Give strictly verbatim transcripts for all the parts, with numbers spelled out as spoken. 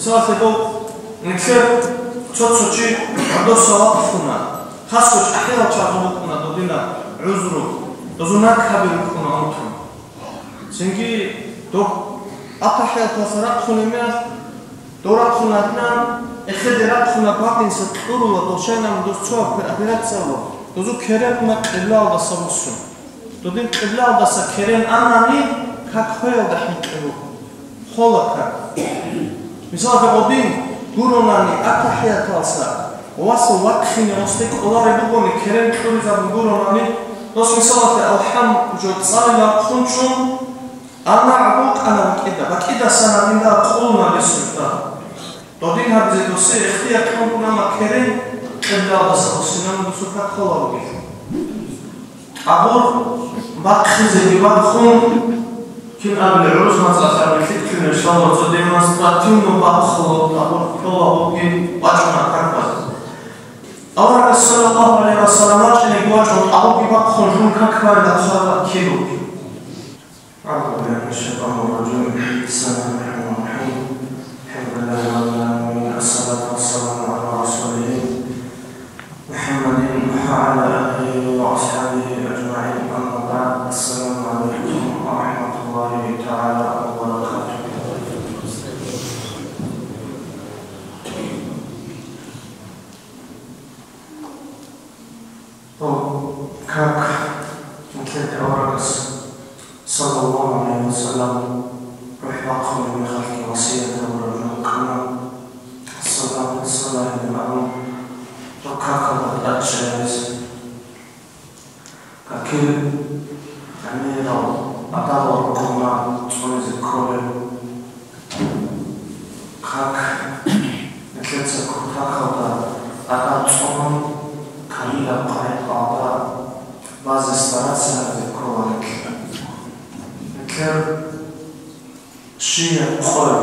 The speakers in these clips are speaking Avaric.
Мисалалъе, дов нилъер цо-цо чи гӀодоса вахъуна, хасго чӀахӀиял чагӀазул рукӀуна додина гӀузру, дозул накаби рукӀуна унтун. Цинги дов АтахӀияталдаса рахъунеб мехалъ, дов рахъун гьадинан, эхеде рахъуна, бакъинса кьурула, дов щайилан дос цо операция гьабула, дозул керен уна къиблаялдаса буссун. Додин къиблаялдаса керен анани, как хвеялда хӀинкъи буго. Хола как. Мисалалъе, гъодин гуронани, АтахӀияталдаса васул вахъине гъосде кӀолареб бугони, керен кьуризабун гуронани, дос, мисалалъе, алхӀам жо цӀалила хъунчӀун, ана гӀодов кӀана бакӀида, бакӀидасан гьадинда къулна бесурта. Додин гьабизе досе ихтияр кьун бугони, амма керен къиблаялдаса буссинани досул как хола бугелъул. Абур бахъизеги бахъун, кин абулеб, гӀурус мацӀалъ абулеб, лъикӀлъунеб лъаларо цо демонстративно бахъулеб абур ккола, гьебги вачӀуна как базе. Аварагас, саллаллагьу гӀалайгьи ва саллам, вачӀинеги вачӀун, абурги бахъун, жун как базе, хъвараб кин вугев. أعوذ بالله من الشيطان الرجيم. بسم الله الرحمن الرحيم. الحمد لله رب العالمين. الصلاة والسلام على رسوله محمد وعلى آله وأصحابه أجمعين. أما بعد. السلام عليكم ورحمة الله تعالى وبركاته. Дов как нилъеда аварагас, саллаллагьу гӀалайгьи ва саллам, рухӀ бахъулеб мехалъги васият гьабураб жо букӀана, салам, салам абун, дов какалда тӀад чӀезаризе. Какил гӀемерал адабал рукӀуна цӀунизе кколеб. Как нилъеца кутакалда адаб цӀунун, камилаб къагӀидаялда базе стараться гьабизе ккола нилъ. Нилъер щибаб къой,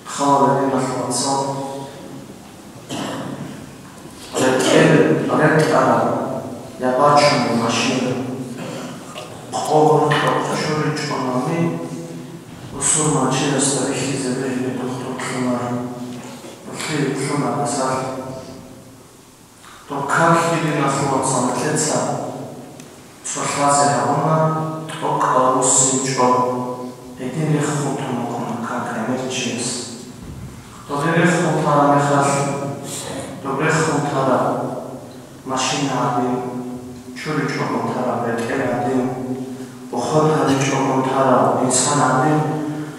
хал гьабиналъ вацал, ретӀел ретӀараб я бачунеб машина, къо гьоркьоб чури чӀванани, бусурманчиясда бихьизе бегьине тухтур лъуна, лъуна гьасалъ. Доб как гьединалъул вацал нилъеца цо лъазе гьабуна, тӀокӀал руссинчӀо, гьедин рехун тун букӀуна как гӀемерчияс. Доб рехун тараб мехалъ, доб рехун тараб машина гӀадин, чури чӀван тараб ретӀел гӀадин, уход гьабичӀого тарав инсан гьадин,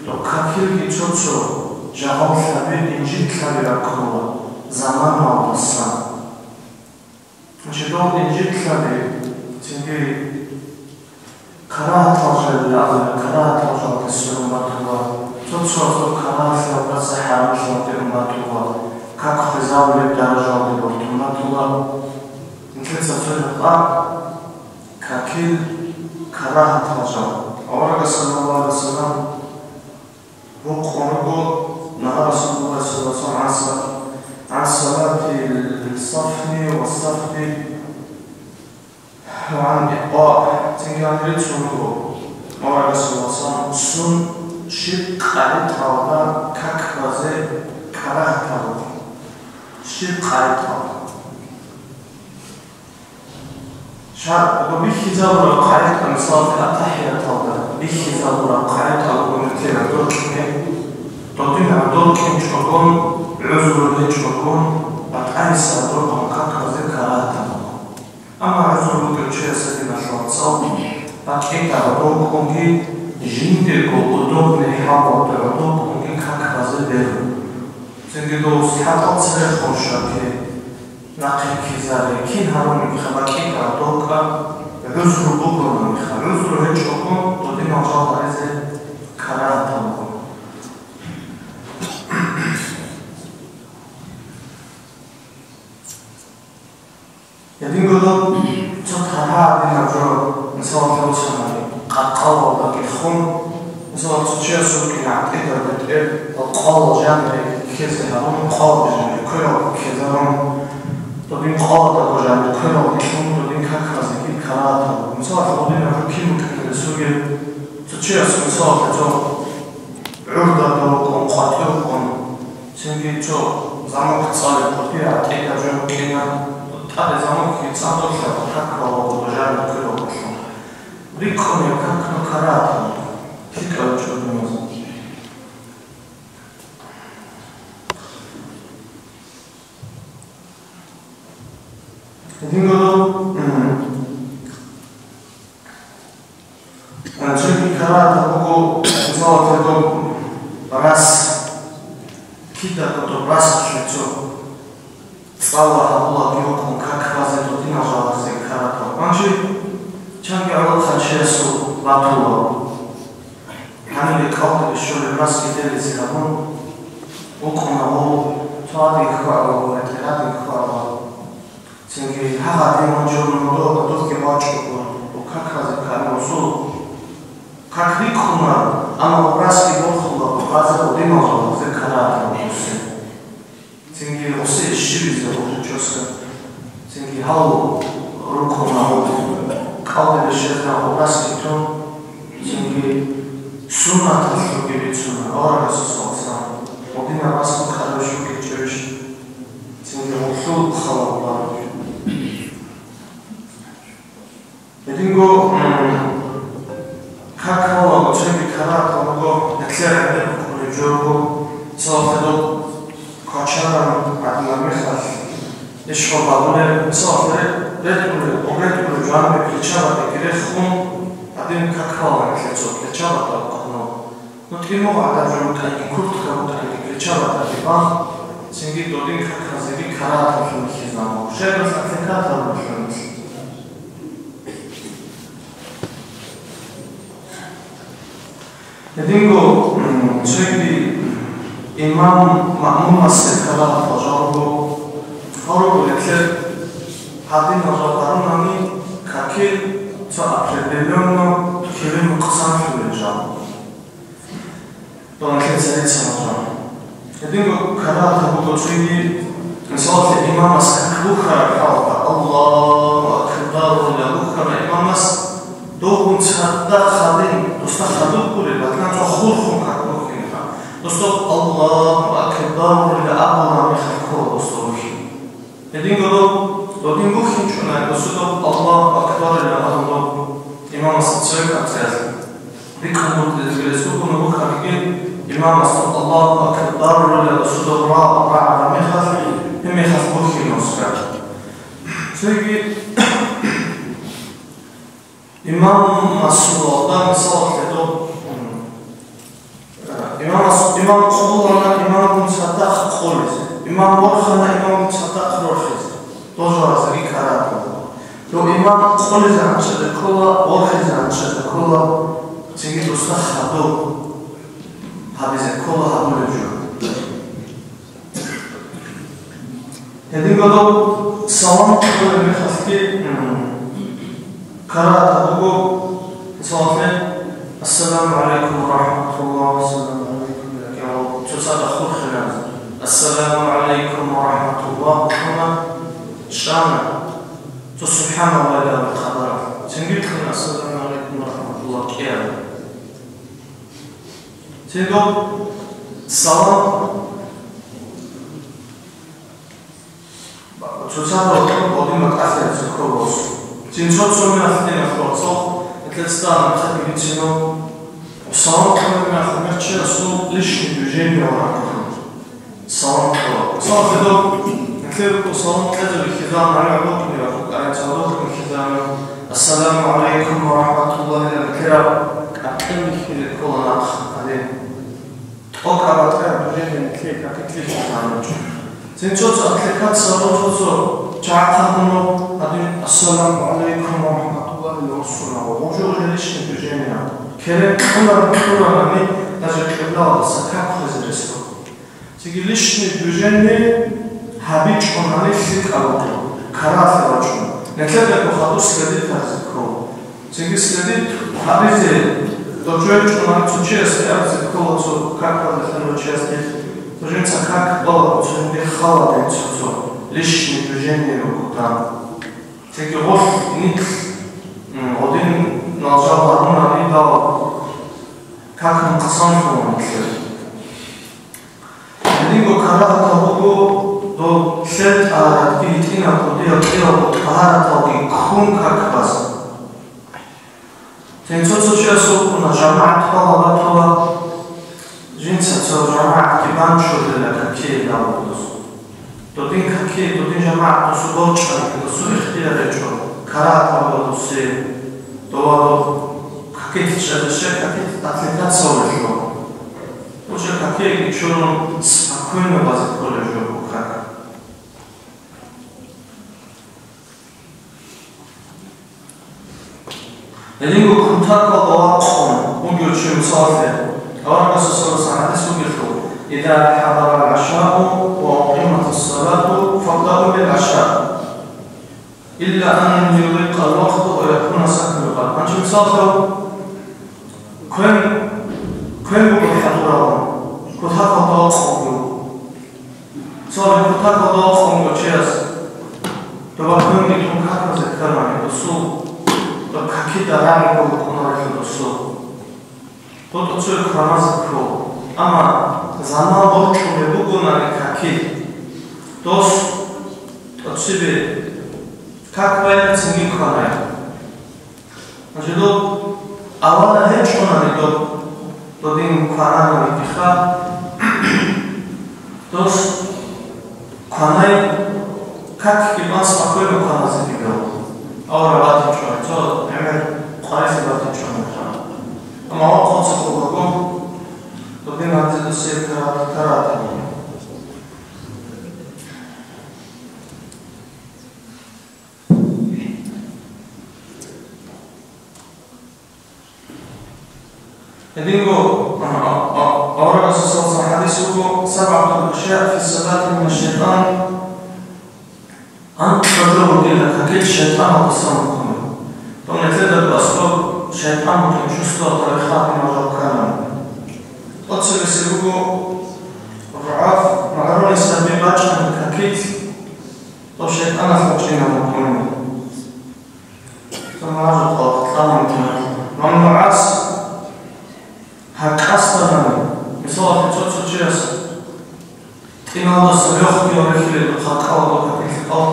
доб какилги цо-цо жагьиллъаби, инжитлъаби раккула заманалдасан. Значит, доб инжитлъаби, цинги карагьатал жал, карагьатал жалдаса ун батула, цо-цояз карагьатлъиялдаса хӀарамлъиялде ун батула, как хвезабулеб даражалде бортун батула. Нилъеца цо гьаб какил карагьатал жал. Аварагас, саллаллагьу гӀалайгьи ва саллам, букъун руго, нагьа Расулуллагь, саллаллагьу гӀалайгьи ва саллам, гӀан са-, гӀан салатил сафни ва сафни ва гӀан икъа, цинги гьанже рицун руго, аварагас, саллаллагьу гӀалайгьи ва саллам, сун щиб къагӀидаялда как базе карагьатаб буго. Щиб къагӀидаялда. Ша-, бихьизабураб къагӀида, мисалалъе, АтахӀияталда бихьизабураб къагӀида буго нилъер гӀодор кьине, додин гӀодор кьинчӀогон, гӀузру гьечӀогон, батӀаниса гӀодор кьун как базе карагьатаб буго. Амма гӀузру бугев чиясда, диналъул вацал, бакӀида гӀодор кьунги, жиндирго удобный хӀалалда гӀодор кьунги как базе бегьула. Цинги дов хӀатӀал цере хун щваги, нахъе ккезаре, кин гьарунеб мехалъ бакӀида гӀодор кьа, гӀузру бугони мехалъ, гӀузру гьечӀого додинал жал гьаризе карагьатаб буго. Гьединго доб цо таргьа гьадинаб жо, мисалалъе, босани, къаркъалалда кӀирхун, мисалалъе, цо чиясул кӀиго гӀатӀидал бетӀер, къвалал жанире ккезе гьарун, къвалал жанире кверал ккезарун, додин къвалалдаго жанире кверал ккун, додин как базеги карагьатаб буго. Мисалалъе, гьадинаб жо кин букӀине рес бугеб, цо чияс, мисалалъе, цо гӀурда рукӀун, къватӀив рукӀун, Цинги цо замок цӀалеб къотӀи гӀатӀида жо кьина, тӀаде замок цӀадулъа как ккола, божарни ккола. РикӀкӀуна как карагьатаб, лъикӀаб чӀудумазе. Гьединго, м, Цоги карагьатаб буго, мисалалъе, доб рас, кидаго доб расалъе цо цӀала гьабулаги вукӀун как базе додинал жалазе карагьатаб. Гьанже чанги гӀолохъанчиясул батула. Гьанибе кӀалдибе щолеб расги делизе гьабун, вукӀуна гъов, цо гьадин хьваъ ва гъов, гьетӀе гьадин хьваъ ва. Цинги гьагъадин вачун нодо гьадурги вачӀого, ва как базе ккани росул. Как рикӀкӀуна, амма образги борхула, базе гьадинал жалазе карагьатаб бугосин. Цинги гъосие щибизе гъурчоска. Цинги гьав рукӀуна гьав, кӀалдибе щвезна образги тун, цинги суннаталъулги бицуна, аварагасул саллаллагьу гӀалайгьи ва саллам, гьадинаб расги кӀалдибе щвечӀебищ? Цинги гъулъул халал бараб. Гьединго, м, как ккола, цоги карагьатаб буго, нилъер гӀемер букӀунеб жо буго, цо хадуб квачараб гӀадинаб мехалъ, иш гьабулеб, цо ре-, ретӀунеб, ретӀунеб жанибе плеча батаги рехун, гьадин как ккола нилъер цо плеча батаб къагьнул. Ну, тӀимугъ гӀадаб жо букӀанги, куртка букӀанги, плеча батаги бан, цинги додин как базеги карагьаталъун бихьизабун. Щайгурелъул атлекаталъун бихьизабун. Гьединго, м, цоги имам маъмумасе карагьатаб жо буго, гьоркьоб нилъер гьадинал жал гьарунани какил цо определённо кири нукъсанлъулел жал. Донлъи цере цалъун. Гьединго карагьатаб буго цоги, мисалалъе, имамас как бухьараб хӀалда, «Аллагьу акбар», ила бухьана имамас, догун цадахъ гьадин, досда хадуб гуреб, батӀан цо хурхун как бухьинха. Досда «Аллагьу акбар», ила абула мехалъ ккола досда бухьи. Гьединго доб, додин бухьинчӀони, досда доб «Аллагьу акбар» ила абун доб имамас цеве кӀватӀиялъ. РикӀкӀун бутӀизе гьес буго, бухьанги имамас доб «Аллагьу акбар» ила досда доб ра-, рагӀараб мехалъ, гьеб мехалъ бухьине ускар. Цоги имамасулалда, мисалалъе, доб, м, Имамас, имам къулана, имамгун цадахъ къулизе. Имам борхана, имамгун цадахъ рорхизе. Дол жалазеги карагьатаб. Дов имам къулизе гьанчӀезе ккола, борхизе гьанчӀезе ккола, цинги досда хадуб гьабизе ккола гьабулеб жо. Гьединго доб салам кьолеб мехалъги, м, карагьатаб буго, мисалалъе, «Ассаламу гӀалайкум ва рахӀматуллагь, ассаламу гӀалайкум», яги гьав цоцазда хурхилан, «Ассаламу гӀалайкум ва рахӀматуллагь», кьуна, чӀана, цо «СубхӀаналлагь» абе хабараб, цинги кьуна, «Ассаламу гӀалайкум ва рахӀматуллагь», кӀиаб. Цинги доб салам Цоцазда вукӀун гъодин батӀалъи гьабизе ккола. Цин цо-цо мехалъ диналъул вацал, гьелъул цӀар нахъеги бицино, салам кьолеб мехалъ гьев чиясул лишний движение варагу. Салам кьола. Мисалалъе, доб гьелъие рукӀун салам кьезе вихьизабун гьаригӀун вукӀине вахъун, къарин цадахъ вихьизабун, «Ассаламу гӀалайкум ва рахӀматуллагь», гьелъие кӀаркьен вихьизе ккола нахъ гьадин. ТӀокӀаб батӀияб движение нилъее какилъе щвезабичӀо. Цин цо-цо отвлекаться гьабун, цо-цо чагӀахъ гьабуно, гьадин, «Ассаламу гӀалайкум ва рахӀматуллагь», ила руссунаго, уже, уже лишнее движение. Керен кьуран, кьуранани, даже кьиблаялдаса как хвезе ресго. Цинги лишнее движение гьабичӀонани лъикӀаб букӀун, карагьалъе бачӀун. Нилъеда хадуб следить гьабизе ккола. Цинги следить гьабизе, дов чӀвечӀунани цо чиясде абизе ккола, цо как базелъун дов чиясде, цо жинца как балагьун цониги халаго цо-цо лишнее движение руго там. Цинги гъолъ нилъ, м, гъодинал жал гьарунани дов как нукъсанлъула нилъер. Гьедин Карагьатал буго доб лъел тӀагьаратги гьитӀинаб кӀудиял кӀиялго тӀагьараталги ккун как базе. Цин цо-цо чияс вукӀуна, жамагӀат хвала батула, жинца цо жамагӀатги банчулила какие гьабулдус. Додин какие, додин жамагӀат досу борчӀаги, досу ихтияр гьечӀо, карагьат гьабула досие, довадо какие чӀезеше, какие атлетациял релъо. Уча какиеги чурун спокойно базе кколеб жо буго как. Гьединго кутакалда вахъун вугев чи, мисалалъе, аварагасда саллаллагьу гӀалайгьи вассаллам хӀадис бугелъул: «Иза хӀадарал гӀашау ва укъиматас салату фабдау бил гӀаша». Илла ан юрикъал вахту ва якуна сакрукъа. Гьанже мисалалъе, квен, квен буго хӀадуралун, кутакалда вахъун буго. Цо кутакалда вахъун буго чияс, доба квенги тун каказе кканани досул, доб какида рагӀиго букӀунарелъул досул. БутӀа цо кваназе ккола. Амма заман борчӀулеб бугонани какил, дос тӀоцебе как байнацинги кванай. Гьанже доб авана гьечӀонани доб, додин квананани диха, дос кванай, какги бан спокойно кваназе дигал. Авара батичӀо, цо гӀемер къварилъи батичӀо. Амма вахъун цо хъубаго, додин гьанже досе карат-, каратани. Гьединго, а, а, а, аварагасул саллаллагьу гӀалайгьи вассаллам хӀадис буго: «СабгӀатул ашяъ фи салати мина шайтӀан». Анкьа жо бугила какил шайтӀаналдасан букӀунеб. Доб нилъеда аскӀоб шайтӀан букӀин чувствовал тарихатин важал кканани. ТӀоцебесеб буго рогӀаб магӀарулин саби бачӀани какил, доб шайтӀаналъул чӀинаб букӀунеб. Мамнугъас гьакъасдалани, мисалалъе, цо-цо чияс тӀиналдаса лёхги ва рехилел халкъалда какилъ къал,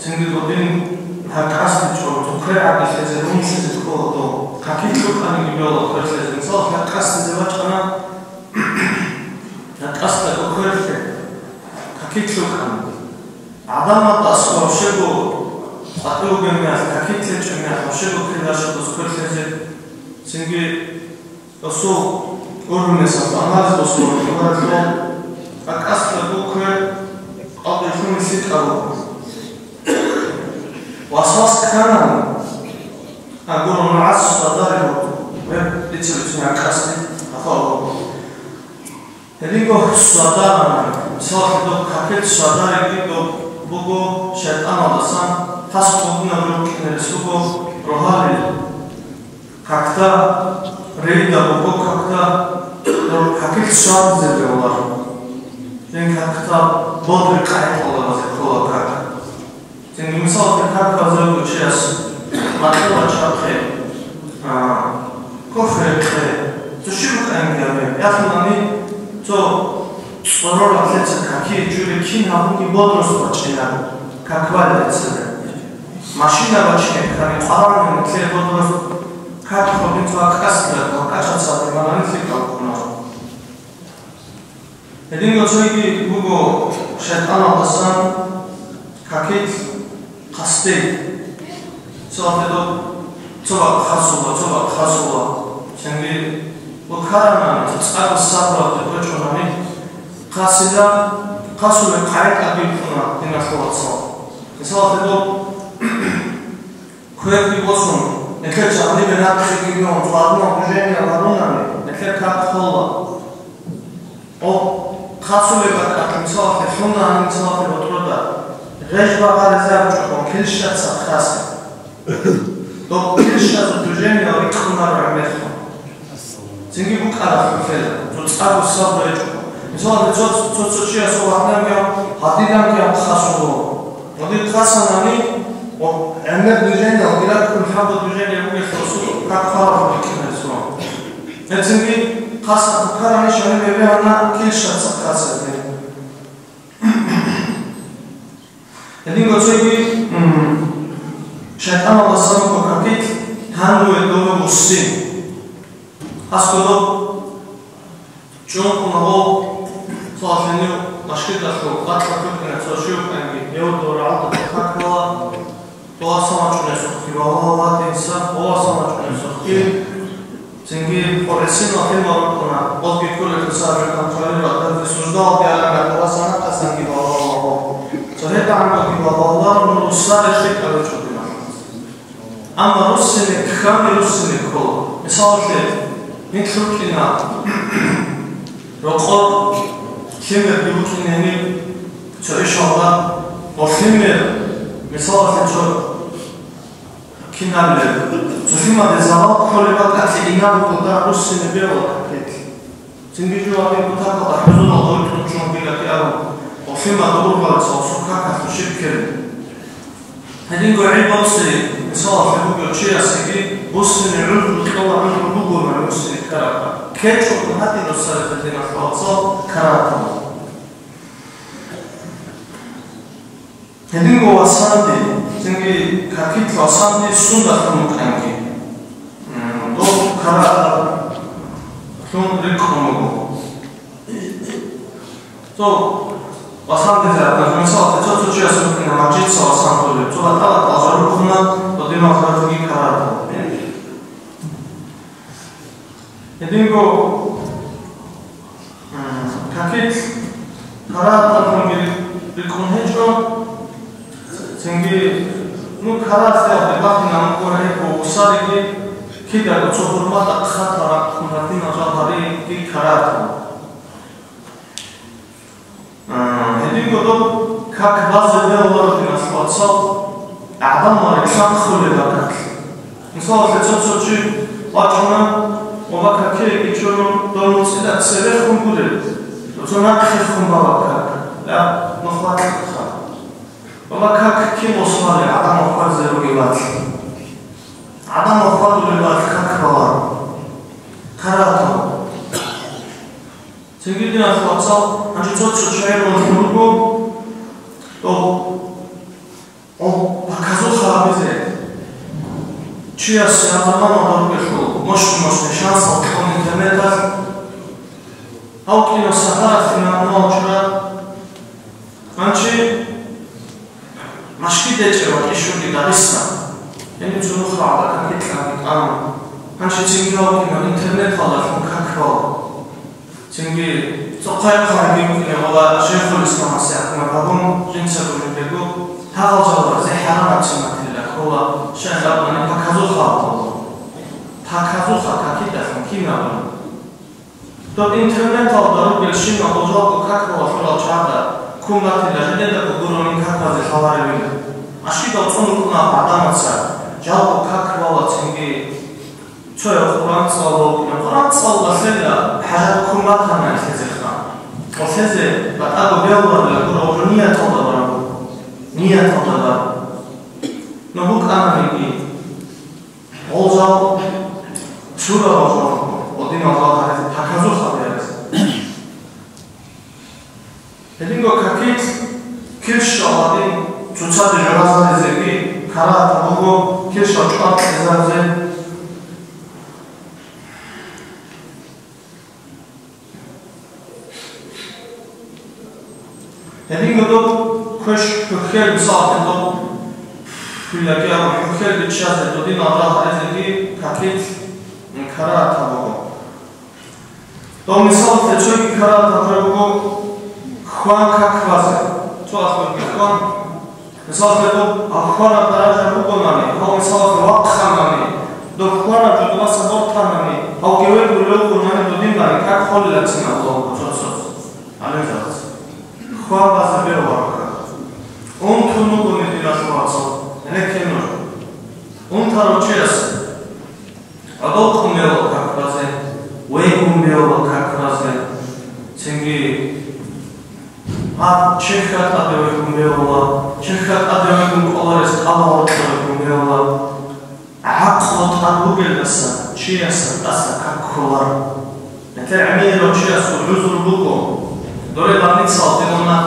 цинги додин гьакъасде чӀун, цо квер гӀаделъезе, румилъизе ккола дов, какилъ рукӀаниги бегьула кверлъезе. Мисалалъе, гьакъасдезе бачӀана, гьакъасда кверлъе, какилъ рукӀана. ГӀадамал аскӀоб щего къватӀив вугеб мехалъ, какилъ гьечӀеб мехалъ, щего кидаша дос квер лъезе, цинги досул гӀурмесалъ анализ босун гьаралъул, гьакъасда квер къалдулъун лъикӀаб буго. Васвас кканани, агуро нугӀас садаригу, гьеб дица бицун гьакъасде гьаб буго. Гьединго садагӀана, мисалалъе, доб какил садариги доб буго шайтӀаналдасан хас гьудинаб рукӀине рес буго рогьалил, какда, рейда буго какда, доб какил садизе бегьуларо. Дин какда бодри къайкъалабазе ккола как. Цинги мисалалъе, как базарго чияс макьила чахъе, а, кофе рекъе, цо щиб букӀанги гьабе, ялъунани цо цӀорораб лъеца какие чуре кин гьабунги бодрост бачӀина, как валидецаде. Машина бачине ккани къваригӀунани лъе бодрост, как хобин цо гьакъасда, гьакъачацалде ванани лъикӀал ккуна. Гьединго цоги буго шайтӀаналдасан какил хъасти. Цо гьаб-, цо бакӀ хасула, цо бакӀ хасула. Цинги букарана, цӀакъ сабралде кӀвечӀунани, хасила, хасулеб къайкъаби ккуна диналъул вацал. Мисалалъе, доб кверги босун, нилъер чагӀи бенахъе кибиун, цӀваднав движение гьарунани, нилъер как хола. О, хасулеб бакӀалъ, мисалалъе, лъуна гьаниб, мисалалъе, ботӀрода, гъеж багъаризе абичӀого, килщаца хасаб. Доб килщазул движение рикӀкӀунаро гӀемерлъун. Цинги букӀаралъухъела, цо цӀакъго сабру гьечӀого. Мисалалъе, цо, цо, цо чиясул вагьнангияв, гьадинангияв хасуло. Гьадин хасанани, о, гӀемер движение, гьадинаб ккун хӀаба движение бугелъул росулъ как хвараб рикӀкӀинарисулан. Гьецинги хас букарани шани бебегьана килщаца хасаб. Гьединго цоги, м, шайтӀаналдасан руго какилъ, гьаниве дове вуссин. Аскодоб чӀункъунаго цо гьалъинив машгидалъул бакьа букӀина цо чи вукӀанги, гьев дора гӀалда какала, дова самачӀунесухъги валала ватинса, дова самачӀунесухъги. Цинги къургӀисинал лъимал рукӀуна, гъозги кколел сабил камчӀвали ва гъозги суждалги арагӀат ва санахъасанги балагьулаго. Цо гьетӀагӀанги балагьула, мун руссарелъи кӀаличӀо диналъ. Амма руссине ккани руссине ккола. Мисалалъе, нилъ рукӀина рокъор лъимерги букӀинени цо ишалда, ва лъимер, мисалалъе, цо Кинабилеб? Цо лъимаде завал кколеб бакӀалъе инаб бугода руссине бегьула какилъ. Цинги жо ватӀин кутакалда хӀузурал гъоркьун чӀун бигати абун, гъо лъимада ургъалцал цо какалъу щиб ккелеб. Гьединго гӀи боцӀи, мисалалъе, бугев чиясеги руссине гӀузру кьола, гӀузру бугони руссине ккараб. КкечӀого гьадин руссарихъе диналъул вацал карагьатал. Гьединго васанде, цинги какилъ васанде сундалъун вукӀанги, м, дов карагьаталъун рикӀкӀун вуго. Цо васанде, мисалалъе, цо-цо чияс вукӀина мажгиталъа васандулев, цо батӀа-батӀа алжа рухъуна, додинал алжаги карагьатал. Гьединго, м, какилъ карагьаталъунги рикӀкӀун гьечӀо, цинги, ну, карагьаталъе бахъинаб буго гьеб усариги, кидаго цо хӀурматалъ хатӀа рахъун гьадинал жал гьариги карагьатал. А, гьединго доб как базе бегьуларо диналъул вацал, гӀадамал рилълъанхъулеб бакалъ. Мисалалъе, цо-цо чи вачӀуна ва бакаккеги чӀун, дов нуцӀида цебехун гуреб, цо нахъехун бала как, я, нух вакьаха. Ва как кин освали гӀадамал хвазе ругеб вацал. ГӀадамал хвадулеб вацал как бала. Карагьатал. Цинги диналъул вацал, гьанже цо-цо чагӀи руго, дов, о, показуха гьабизе. Чияс я замана барбелъул мощный-мощный шансал кьун интернеталъ. Гьав кӀинав сахаралъе магӀнуналчӀура. Гьанчи машги дечӀев ватӀищунги Дагъиста. Гьениб цо нух рагӀда какикьаги тӀама. Гьанчи цинги вукӀина интернеталдалъун как бала. Цинги цохъа-хъаги вукӀина ва шайхул исламасе гьакъимат гьабун, жинцаго жиндирго гьагъал жалазе хӀарамаб цинатилла ккола, щайгурелъул показуха гьабула. Показуха какидалъун кинабуна. Доб интернеталда ругелщинал дов жалго как бала лъурал чагӀазда ккун батила, жидедаго гуронин как базе лъаларевила. Машгидал цӀун рукӀуна гӀадамаца, жалго как бала цинги цояв Къуръан цӀалулев вукӀина. Къуръан цӀалулелъул хӀажат ккун батани лъезеха. Лъезе батӀаго бегьуларила гуро, гьеб нияталда бараб буго. Нияталда бараб. Ну, букӀананиги, гъол жал, цурал жал, гъодинал жал гьаризе, показуха гьабизе. Гьединго какилъ килщал гьадин цоцаде журазаризеги карагьатаб буго, килщал чӀвар кьезаризе. Гьединго доб квеш хӀухьел, мисалалъе, доб хӀулаги абун хӀухьел биччазе додинал жал гьаризеги какилъ карагьатаб буго. Дов мисалалъе цоги карагьатаб жо буго хван как базе. Цо ахлуги хван. Мисалалъе, доб хвараб даража бугонани, гьав мисалалъе вахъанани, доб хвараб жо доваса бортанани, гьав гевегун левгунани додинани как холила цинаб лъугьа цоцаз. Гьале жакъа. Хван базе бегьуларо как. Унтун вугони, диналъул вацал, гьенекке нуж. Унтарав чияс гӀодов ккун бегьула как базе, вегун бегьула как базе, цинги гьаб черхалда тӀаде вегун бегьула, черхалда тӀаде вегун кӀоларес кӀалал рокьо вегун бегьула. ГӀакълу тӀад бугелдаса чиясда тӀаса как кколаро. Метер гӀемерав чиясул гӀузру буго, доре больницалде уна,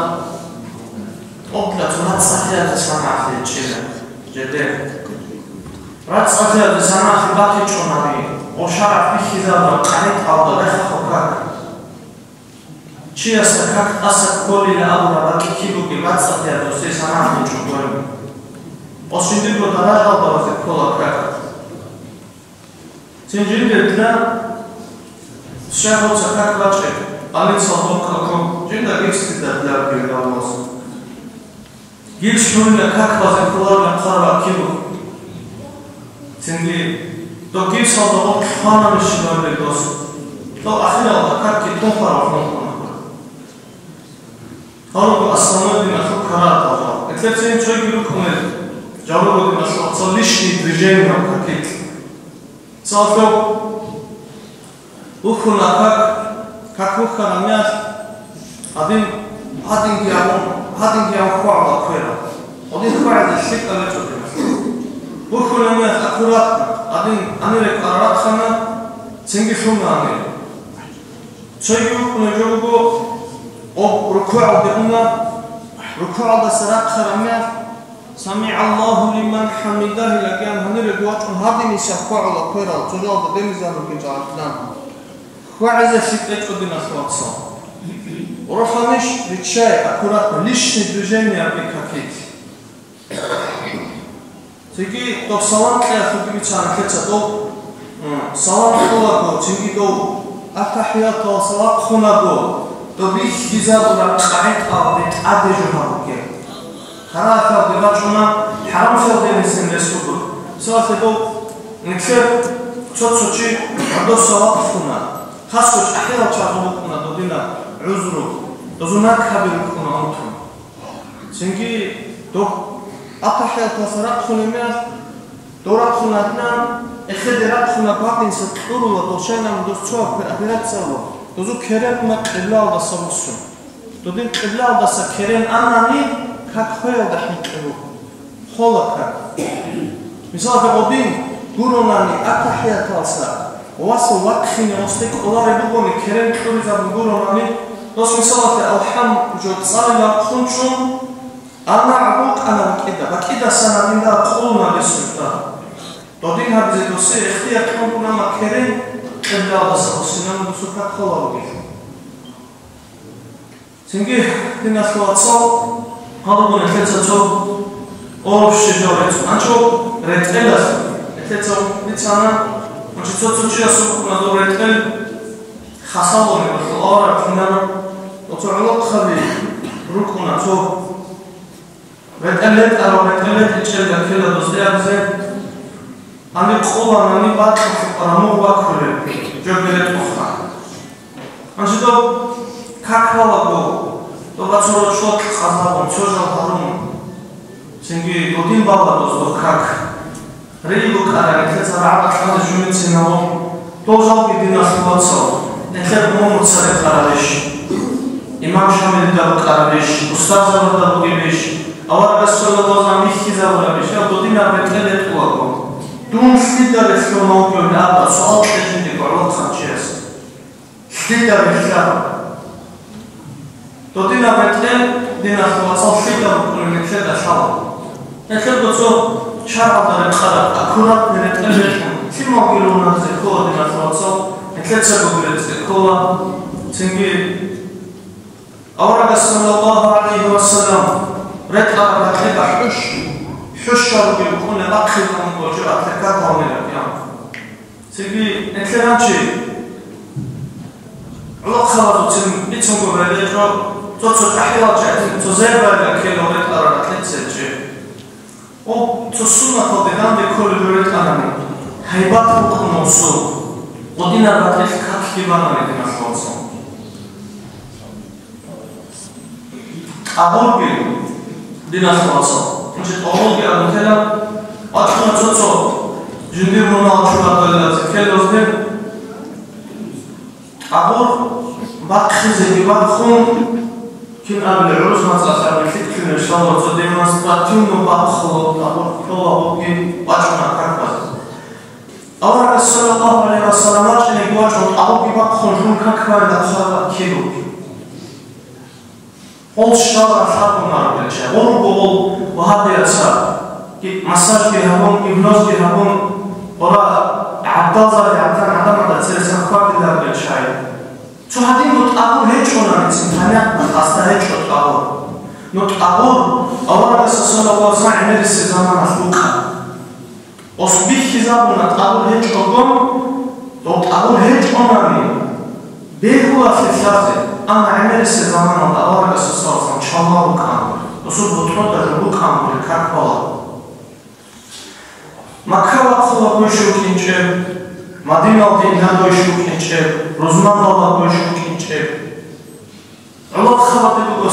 тӀокӀаб цо РацӀцӀалъиялъе санагӀалъи гьечӀила, жеде. РацӀцӀалъиялъе санагӀалъи бакичӀонаби, ошараб бихьизабураб къагӀидалда рехго как. Чиясда как тӀаса кколила абураб бакӀ киб бугеб, рацӀцӀалъиялъе досие санагӀалъи гьечӀого. Ос жиндирго даражалда вазе ккола как. Цин жиндирда щай гьоца как бачӀеб, больницалда вукӀа ккун, жинда гицлъида для передовоз. Гил щунила как базе кколарила хъвараб киб буго. Цинги дов гицалда гъоркь хванани щибаб дос, дов ахиралда какги тун хварав хун хун. Гьарурго основной диналъул караатал жал. Эклъецин цойги рукӀунел жавабу диналъул цо лишний движение какие-то. Цо лъо ухьуна как, как вухьана мел, гьадин, гьадинги гьавун, гьадинги гьавун хвагӀла квера. Гьадин хвагӀизе лъикӀа гьечӀо диналъул. Ухьуна мел аккуратно, гьадин амире кӀвараратхана, цинги лъуна амир. Цойги вукӀунеб жо буго, гъоб рукугӀалде уна, рукугӀалдаса рахъараб мехалъ, «СамигӀаллагьу лиман хӀамидагь» илагиян гьанире вачӀун гьадиниса хвагӀула кверал, цо жалда денизе гьанурги жагьлъан. ХвагӀизе лъикӀ гьечӀо диналъ вацал. Роханищ риччай, аккуратно, лишний движение абе какить. Цинги доб салам кьеялъулги бицана нилъеца доб, м, салам кьолаго, цинги доб атахӀияталдаса вахъунаго, доб бихьизабураб къагӀидалде тӀаде жо гьабуге. Гьаралъалде бачӀуна, хӀарамлъалде нилъер рес буго. Мисалалъе доб нилъер цо-цо чи гӀодоса вахъуна, хасго чӀахӀиял чагӀазул букӀуна додина гӀузру, дозул накаби рукӀуна унтун. Цинги доб атахӀияталдаса рахъунеб мехалъ, дов рахъун гьадинан, эхеде рахъунеб гьадинса кьурула, дов щайилан дос цо операцияла, дозул керен уна къиблаялдаса буссун. Додин къиблаялдаса керен анани, как хвеялда хӀинкъи буго. Хола как. Мисалалъе, гъодин гуронани атахӀияталдаса, васул вахъине гъосде кӀолареб бугони, керен кьуризабун гуронани, дос, мисалалъе, алхӀам жо цӀалила хъунчӀун, анагӀ букӀана бакӀида, бакӀидасан гьадинда къулна бесурта. Додин гьабизе досие ихтияр кьунгуна ма керен къиблаялдаса буссинани досул как хола бугелъул. Цинги, диналъул вацал, гьабугун нилъеца цо общий жо рецун. Гьанчо ретӀелалъ нилъеца бицана, гьанчо цо-цо чиясул букӀуна доб ретӀел хасалони, гьелъул авараг кинаб, оцо гӀолохъаби рукӀуна цо. РетӀел ретӀарал, ретӀел ретӀичӀел гьаккила дозде абизе, гьаниб къуланани бакьулъ къарамугъ баккулеб, жо беретӀухъа. Гьанже доб как балаго, доба цо рочлокь къазабун, цо жал гьарун, цинги додин бала доз доб как. Рил букӀарай нилъеца рагӀаб кьазе жумецин гьавун, дол жалги, диналъул вацал, нилъер умумуца рекъарабищ? Имам Шамилида букӀарабищ, устарзабазда бугебищ, аварагас цо ламазан бихьизабурабищ, я додинаб ретӀел ретӀулаго? Дун лъида релълъун вугев абун суал кье жиндирго гӀолохъанчияс. Лъида релълъараб? Додинаб ретӀел, диналъул вацал, лъида рукӀунеб нилъеда лъала. Нилъерго цо шаргӀалда рекъараб, аккуратный ретӀел рекъун, лъималги ругьунарзе ккола, диналъул вацал, нилъецаго рецӀцӀе ккола. Цинги аварагас, саллаллагьу гӀалайгьи ва саллам, ретӀараб ракьида хӀущ, хӀущаруги рукӀуна бахъизе гьанкӀ гьечӀо атлакат гьавнилан кьян. Цинги нилъер гьанчи гӀолохъабазул цин бицунго гьелечӀо, цо-цо тӀахӀилал чагӀи цо зебаялда ккелал ретӀарал ракьица гьечӀеб. О, цо суннаталде данде кколеб жо ретӀанани, гьайбат букӀуна усул, гъодинаб батӀилъ каклъи банани, диналъул вацал. ТӀагъурги, диналъул вацал, гьанчи тӀагъурги абун тела, вачӀуна цо-цо жиндир мунагьал чураб далилаца ккелалде, тӀагъур бахъизеги бахъун, кин абилеб гӀурус мацӀалъ абилеб лъикӀлъунеб щваларо цо демонстративно бахъулеб тӀагъур ккола гьебги вачӀуна какбазе. Аварагас, саллаллагьу гӀалайгьи ва саллам, вачӀинеги вачӀун тӀагъурги бахъун жун как барида хъвараб киб бугеб. Гъол щал ралъадгъунараб гьеча, гъол руго гъол вагьабияца, массажги гьабун, гипнозги гьабун, гъора гӀадалзаби гӀадтан гӀадамазда цересан хьвадилараб гьеча. Цо гьадинго тӀагъур гьечӀонани цин, понятно, къасда гьечӀо тӀагъур. Но тӀагъур аварагасда саллаллагьу гӀалайгьи ва саллам гӀемерисеб заманалъ букӀана. Ос бихьизабуна тӀагъур гьечӀого, дов тӀагъур гьечӀонани, бегьулаблъи лъазе, амма гӀемерисеб заманалда аварагасда саллаллагьу гӀалайгьи ва саллам чалма букӀан, досул ботӀрода жо букӀан бури как балагь. Макка вахъулаго иш вукӀинчӀеб, Мадиналде инаго иш вукӀинчӀеб, рузманалдаго иш вукӀинчӀеб. ГӀолохъабазде буго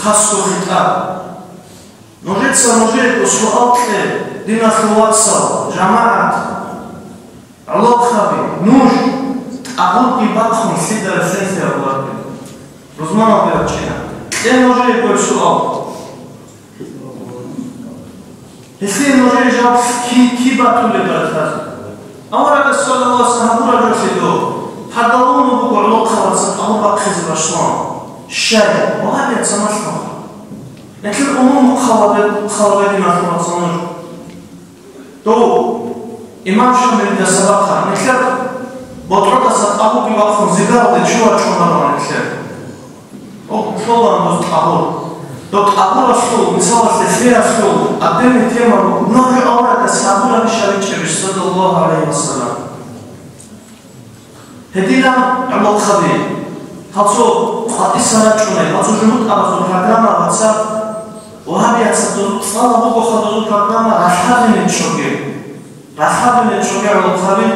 хасго хитӀаб. Нужеца нужеего суал кье, диналъул вацал, жамагӀат, гӀолохъаби, нуж тӀагъурги бахъун лъида рехсенлъи гьабуларги. Рузманалде рачӀина. Кье нужеего суал. Гьелъие нужее жаваб ки-, ки батулеб батаз? Аварагас саллаллагьу гӀалайгьи ва саллам гьабураб жо лъидо, гьадалуна буго гӀолохъабаца тӀагъур бахъизе башлагьун. Щай? Вагьабияца малъун. Гьелъул умумухъалабе-, хъалабе диналъул вацал нуж. Дов имам Шамилида сабахъа, нилъер ботӀродаса тӀагъурги бахъун зигаралде чи вачӀунарун нилъер. О, лъолан дос тӀагъур. Доб тӀагъуралъул, мисалалъе, лъеялъул, отдельный тема буго. Нагьи аварагас гьабурабищ гьабичӀебищ, саллаллагьу гӀалайгьи ва саллам. Гьединан гӀолохъаби, гьацо къватӀиса рачӀунай, гьацо жугьутӀабазул программа, вацал, вагьабияца дозул цӀалаб бугоха дозул программа ралъадине чӀоге. Ралъадулел чӀоге гӀолохъаби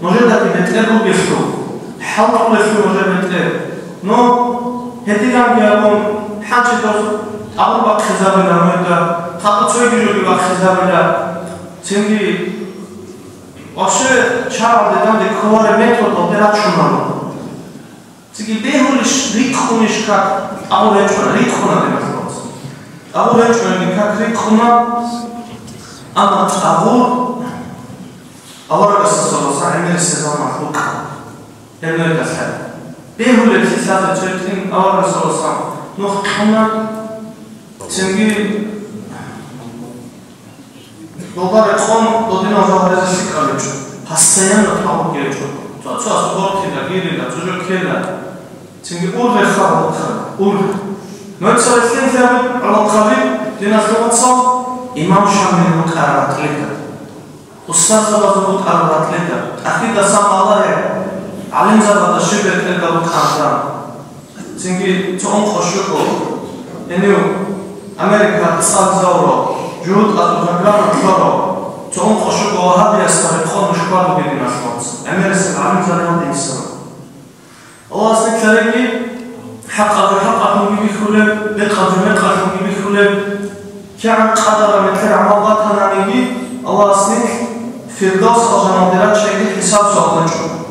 нужедаги бетӀер бугелъул, хӀалтӀулелъул нужер бетӀер. Ну, гьединанги абун, хӀанчи дос тӀагъур бахъизабила нужеда, хъатӀа цоги жоги бахъизабила. Цинги вообще шаргӀалде данде кколареб методалде рачунарун. Цинги бегьулищ, рикӀкӀунищ как? ТӀагъур гьечӀо, рикӀкӀуна, диналъул вацал. ТӀагъур гьечӀони как рикӀкӀуна, амма тӀагъур аварагасда саллаллагьу гӀалайгьи ва саллам гӀемерисезабун букӀана. Гьеб нугӀидалъ бегьулеб лъазе цо гьитӀин аварагасда саллаллагьу гӀалайгьи ва саллам нух кьуна, цинги Доба рекъон додинал жал гьаризе лъикӀаб гьечӀо, постоянно тӀагъурги гьечӀо. Цо-цо асуборти дагирила, цо жо ккела. Цинги ургъеха гьалухъа, ургъ. Нуца релълъинлъаби гӀолохъаби, диналъул вацал, имам Шамил букӀараб гьатӀлида. Устарзабазул букӀараб гьатӀлида. ТӀахьидасан балагье, гӀалимзабазда щиб бетӀерда букӀараб. Цинги цо ункъо щуго, гьенив Америкада цӀализавурав, жугьутӀазул программа ккарав, цо ункъо щуго вагьабиясда рекъон нуж хьвадуге, диналъул вацал, гӀемерисел гӀалимзабиялда гӀемерисел. Аллагьас нилъ гьареги, хӀакъаб жо хӀакъалъунги бихьулеб, мекъаб жо мекъалъунги бихьулеб, кигӀан къадараб нилъер гӀамал батананиги, Аллагьас нилъ Фирдавс алжаналде рачаги хӀисаб-суал гьечӀо.